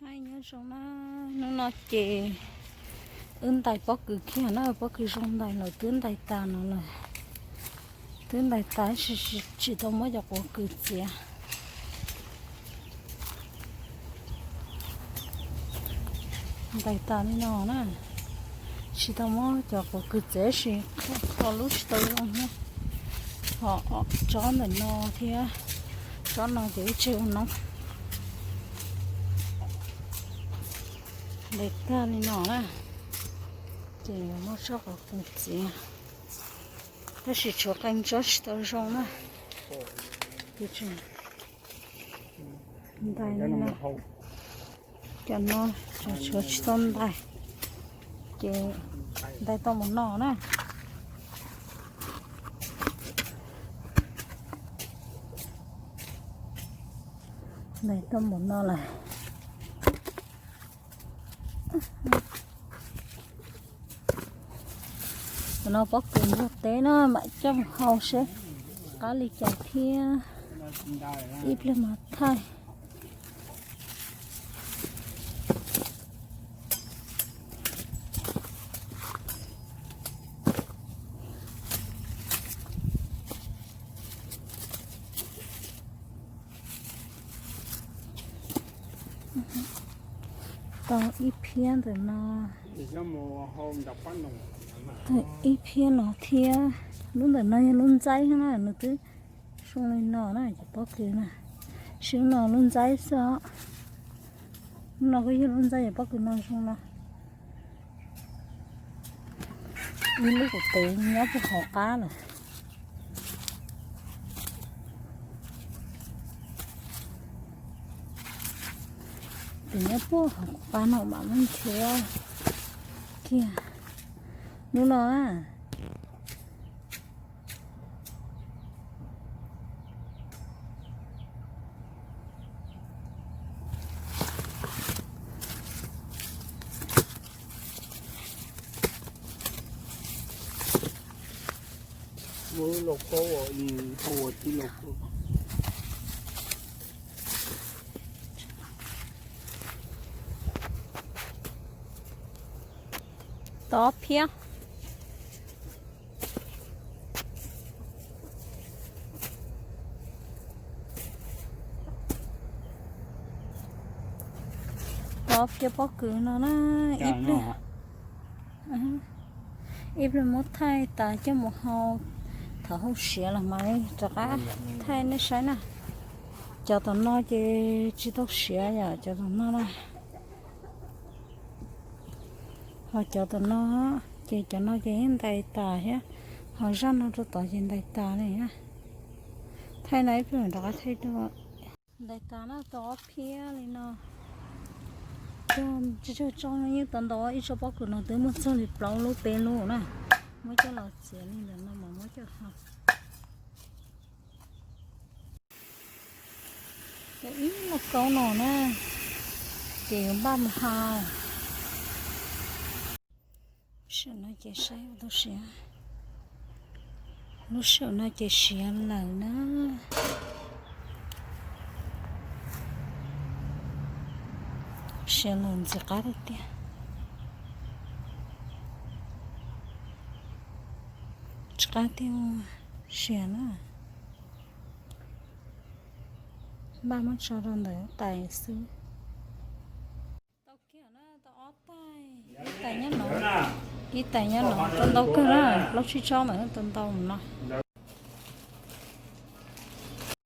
Hais nyob zoo na, hnub no ces wb ntais pob kws kiag na, pob kws zoo ntais lawm, twb ntais tas no lawm. Twb ntais tas, tsis tau muab cov quav kws txiav. Ntais tas li no na, tsis tau muab cov quav kws txiav, tab sis kho lub tsis tau zoo thiab. Ho tsob ntawm no thiab, tsob no ces wb tseg ua noob. Ntais tag li no na, ces yuav muab tsob quav kws txiav, tab sis tshuav qee tsob tsis tau zoo na. Ces ntais li no, cov no tshuav tsis tau ntais, ces ntais tau mus no na. Ntais tau mus no lawm. Tam no pob kws ntug teb na, mam coj mus hau seb qab li cas thiab, ib pliag mam thaij. Tau ib phiab ntawm no, tau ib phiab no thiab. Lub ntawm no yog lub ntxaib na, nws twb zoo li no na, cov pob kws na. Sis lub no lub ntxaib xwb os. Lub no kuj yog lub ntxaib, cov pob kws no zoo no. Ib lub kuv tev nyob puag hauv qab lawm. Tus nyob puag hauv qab no mam muab nchuav kiag. Lub no na. Tau ob phiab. Tau ob phiab pob kws no na, ib pliag, ib pliag muab thaij tas coj mus hau, thaum hau siav los mas rov qab thaij nej saib na. Cov tom no ces tsis tau siav yom, cov tom no na. Ho cov tom no, ces cov no ces yeej ntais tas thiab, ho zaj no rau tod ces ntais tas li na. Thaij no ib pliag rov qab thaij dua. Ntais tas na, tau ob phiab li no. Cog tsawg tsawg tsob, yeej tau ntau, ib tsob pob kws no twb muaj txog li plaub lub peb lub na. Muab coj los txiav li ntawm no mas muab coj hau. Cov ib lauj kaub no na, ces yuav npaj mus hau. Saum no ces saib ua tau siav. Lub saum no ces siav lawm na. Siav lawm ntxim qab tiag tiag. Ntxim qab tiag, siav na. Npaj muab tso rau ntawm tais xwb. Tau kiag na, tau ob tais, ib tais nyob no, ib tais nyob no, tau ntau kawg na, plaub tsib tsob mas tau ntau no.